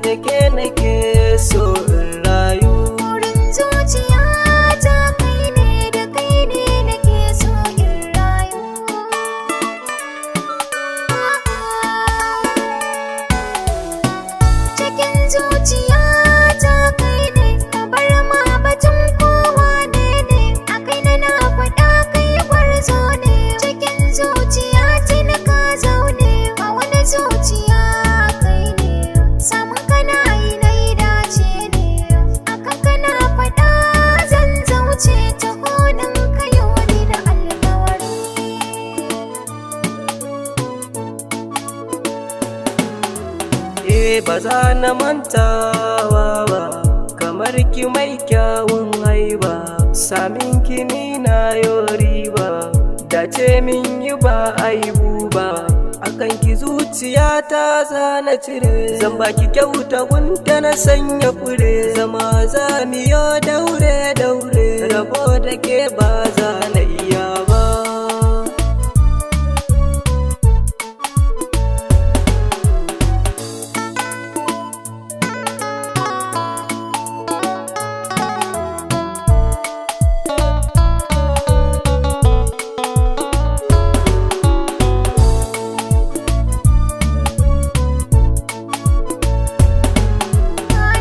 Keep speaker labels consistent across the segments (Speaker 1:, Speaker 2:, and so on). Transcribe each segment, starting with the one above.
Speaker 1: da ke nake so in rayu.
Speaker 2: Burin zuciya ta kai ne, da kai ne nake so in rayu. Cikin zuciya ta kai ne, ka bar ma batun kowa ne ne, a kai na na faɗa kai gwarzo ne. Cikin zuciya tuni ka zaune, a wani zuciya kai ne, samun kana yi na yi dace ne, akan kana faɗa zan zauce ta honin kayo ni na alkawari.
Speaker 1: Eh, ba za na mantawa ba, kamar ki mai kyawun haiba, samin ki ni na yo riba, dace min yi ba aibu ba. Akan ki zuciya ta zana cire, zan baki kyauta gunta na sanya fure, zama za mi yo daure daure, rabo da ke ba za na iya ba.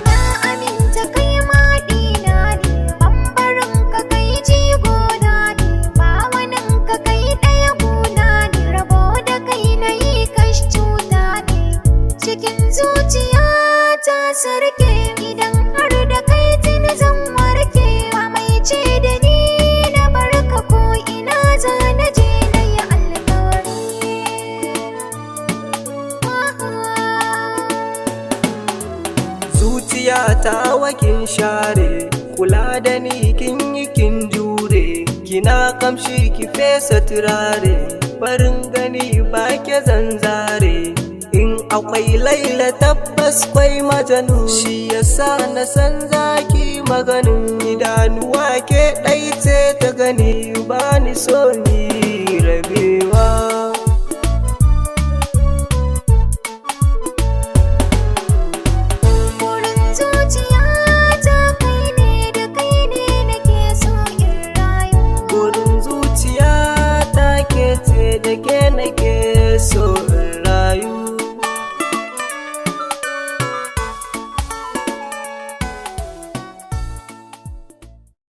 Speaker 2: Na aminta kai maɗina ne, ɓambarin ka kai jigo na ne, ba wanin ka kai ɗaya guna ne, rabo da kai na yi kash cuta ne. Cikin zuciya ta sarke, idan har da kai tuni zan warke, ba mai ce da ni na barka ko ina za na je na yi alkawari.
Speaker 1: Zuciya ta wakin share, kula da ni kin yi kin jure, kina kamshi ki fesa turare, farin gani ba ke zanzare. In akwai Laila tabbas kwai Majanu, shi yasa na san zaki maganin idanuwa ke ɗai ce ta gani, ba ni so ni